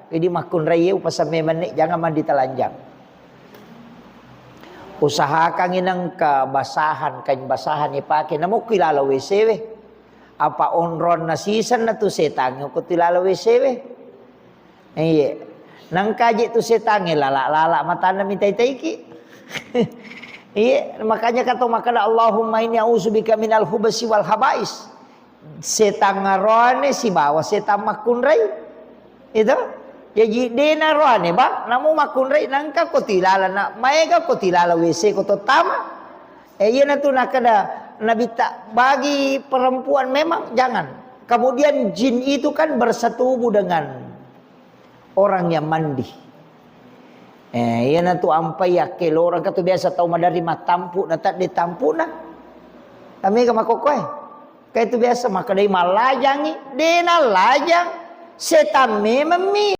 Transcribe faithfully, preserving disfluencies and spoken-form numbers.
Jadi makkunrai upasamme menne, jangan mandi telanjang. Usahakan nengka basahan, kain basahan ipake, namukki lalo W C we. Apa onronna siseng na tu setangnge ko tu lalo W C we. Iye. Nangkaje tu setangnge lala-lala matanna mitai-taiki. Iye, makanya kata makana Allahumma inni a'udzubika minal hubasi wal habais. Setang aroane sibawa setang makkunrai. Itu. Jaji dena roane, Bang, namu makkunrai nangka ko tilala na maega ko tilala W C ko tottama. Eh, iya natu nakada Nabitta bagi perempuan memang jangan. Kemudian jin itu kan bersetubuh dengan orang yang mandi. Eh, iya natu ampai yakkelorang katu biasa tau madari matampu na tadde tampu na. Tamega makokoe. Kae tu biasa makkedai mallajangi, dena lajang, setan memang mi